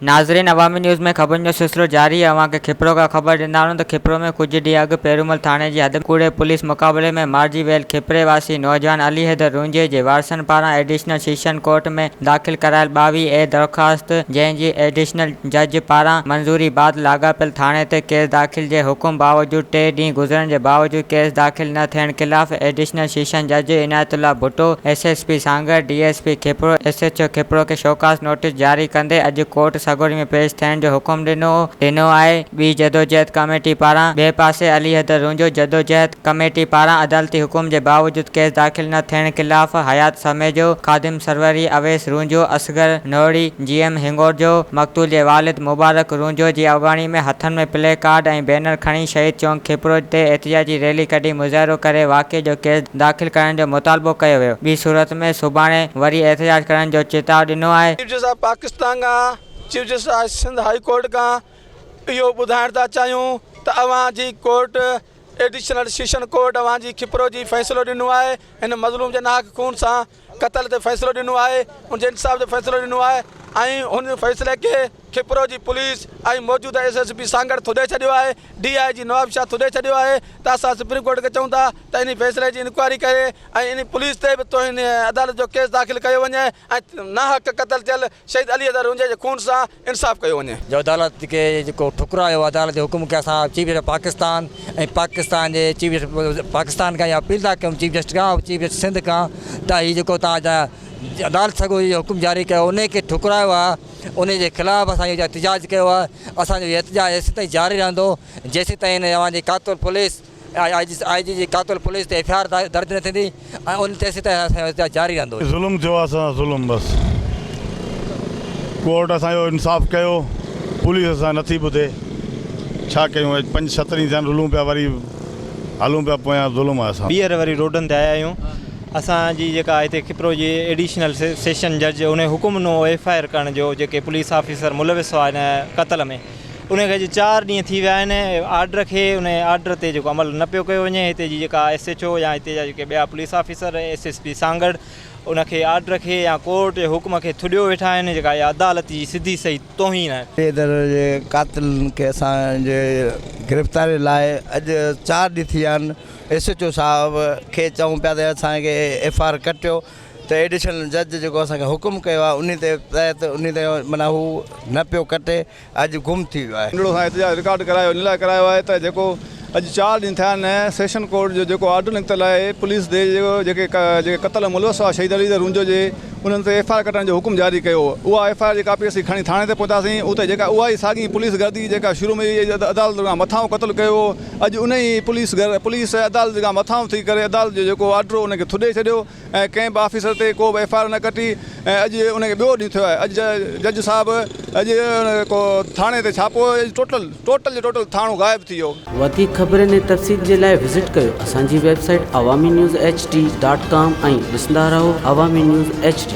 ناظرين عوامي نيوز ۾ خبرن جو سلسلو جاري آهي اوهان کي کپرو کان خبر ڏيندا هلون ته کپرو ۾ ڪجهه ڏينهن اڳ پيرومل ٿاڻي جي حد ۾ ڪوڙي پوليس مقابلي ۾ مارجي ويل کپري واسي نوجوان علي حيدر رونجهي جي وارثن پاران ايڊيشنل سيشن ڪورٽ ۾ داخل ڪرايل 22 اي درخواست جنهن جي ايڊيشنل جج پاران منظوري بعد لاڳاپيل ٿاڻي تي ڪيس داخل جي حڪم باوجود ٽي ڏينهن گذرڻ جي باوجود ڪيس داخل نه ٿيڻ خلاف ايڊيشنل سيشن جج Inayat Ullah Bhutto S S P Sanghar, D S P Khipro, S H O Khipro کي شوڪاز نوٽيس جاري ڪندي اڄ ڪورٽ سڳوري ۾ پيش ٿيڻ جو حڪم ڏنو ڏنو آهي. ٻي جدوجهد ڪميٽي پاران ٻئي پاسي علي حيدر رونجهو جدوجهد ڪميٽي پاران عدالتي حڪم جي باوجود ڪيس داخل نه ٿيڻ خلاف حيات سميجو، خادم سروري، اويس رونجهو، اصغر نوهڙي، جي ايم هنڱورجو، مقتول جي والد مبارڪ رونجهو جي اڳواڻي ۾ هٿن ۾ پلي ڪارڊ ۽ بينر کڻي شهيد چونڪ کپرو تي احتجاجي ريلي ڪڍي مظاهرو ڪري واقعي جو ڪيس داخل ڪرڻ جو مطالبو ڪيو ويو ٻي صورت ۾ سڀاڻي وري احتجاج ڪرڻ جو چتاء ڏنو آهي. چيف جسٽس آف پاڪستان کان chief justice of Sindh high court کان اهو ٻڌائڻ ٿا چاهيون ته اوهان جي ڪورٽ ايڊيشنل سيشن ڪورٽ اوهان جي کپرو جي فيصلو ڏنو آهي هن مظلوم جي ناحق خون سان قتل تي فيصلو ڏنو آهي ان جي انصاف جو فيصلو ڏنو آهي ۽ ان فيصلي کي کپرو جي پوليس ۽ موجوده ايس ايس پي سانگهڙ ٿڏي ڇڏيو آهي ڊي I جي نوابشاهه ٿڏي ڇڏيو آهي ته اسان سپريم ڪورٽ کي چئون ٿا ته انهي فيصلي جي انڪوائري ڪري ۽ انهي پوليس تي به توهين عدالت جو ڪيس داخل ڪيو وڃي ۽ ناحق قتل ٿيل شهيد علي اظهر رونجهي جي خون سان انصاف ڪيو وڃي. جو عدالت کي جيڪو ٺڪرايو عدالت جي حڪم کي اسان چيف جسٽس پاڪستان ۽ پاڪستان جي چيف جسٽس پاڪستان کان اها اپيل ٿا ڪيون چيف جسٽس کان چيف جسٽس سنڌ کان ته هي جيڪو توهان جا عدالت سڳوري جو حڪم جاري ڪيو انهي کي ٺڪرايو آهي انهي جي خلاف اسان اهو احتجاج ڪيو آهي اسان جو احتجاج ايسيتائين جاري رهندو جيسيتائين اوهان جي قاتل پوليس I جي جي قاتل پوليس تي ايف I R درج نه ٿيندي ۽ ان تيسيتائين اسان جو احتجاج جاري رهندو. ظلم ٿيو آ اسان سان ظلم بس ڪورٽ اسان جو انصاف ڪيو پوليس اسان نٿي ٻڌي ڇا ڪيون اڄ پنج ست ڏينهن ٿيا آهن رلون پيا وري هلون پيا پويان ظلم آ اسان. ٻيهر وري روڊن تي آيا آهيون اسان جي جيڪا هتي کپرو جي ايڊيشنل سيشن جج ان حڪم ڏنو ايف I R ڪرڻ جو جيڪي پوليس آفيسر ملوث هئا ان قتل ۾ ان کي اڄ چار ڏينهن ٿي ويا آهن آرڊر کي ان آرڊر تي جيڪو عمل نه پيو ڪيو وڃي هتي جي جيڪا ايس ايڇ او يا هتي جا جيڪي ٻيا police officer S S P Sanghar ان کي آرڊر کي يا ڪورٽ جي حڪم کي ٿڏيو ويٺا آهن جيڪا اها عدالت جي سڌي صحيح توهين آهي. حيدر جي قاتلن کي اسان جي گرفتاري لاء اڄ چار ڏينهن ٿي ويا آهن ايس ايڇ او صاحب کي چئون پيا ته اسان کي ايف I R ڪٽيو ته ايڊيشنل جج جيڪو اسان کي حڪم ڪيو آهي انهي تي تحت انهي تي معنيٰ هو نه پيو ڪٽي اڄ گم ٿي ويو آهي. ننڍڙو سان احتجاج رڪارڊ ڪرايو ان لاء ڪرايو آهي ته جيڪو اڄ چار ڏينهن ٿيا آهن سيشن ڪورٽ جو جيڪو آرڊر نڪتل آهي پوليس تي جيڪي جيڪي قتل ملوث هئا شهيد علي رونجهو جي انهن تي ايف I R ڪٽڻ جو حڪم جاري ڪيو هو اها ايف I R جي ڪاپي اسين کڻي ٿاڻي تي پهتاسين اتي جيڪا اها ئي ساڳي پوليس گردي جيڪا شروع ۾ ئي عدالت کان مٿانهون قتل ڪيو هو اڄ ان ئي پوليس پوليس عدالت کان مٿانهون ٿي ڪري عدالت جو جيڪو آرڊر هو ان کي ٿڏي ڇڏيو ۽ ڪنهن به آفيسر تي ڪو به ايف I R نه ڪٽي ۽ اڄ ان کي ٻيو ڏينهن ٿيو آهي اڄ جج صاحب اڄ ڪو ٿاڻي تي ڇاپو اڄ ٽوٽل ٽوٽل جو ٽوٽل ٿاڻو غائب ٿي ويو. وڌيڪ خبرن ۽ تفصيل جي لاء وزٽ ڪيو اسان جي website Awami news H D dot com ۽ ڏسندا رهو عوامي نيوز ايڇ ڊي.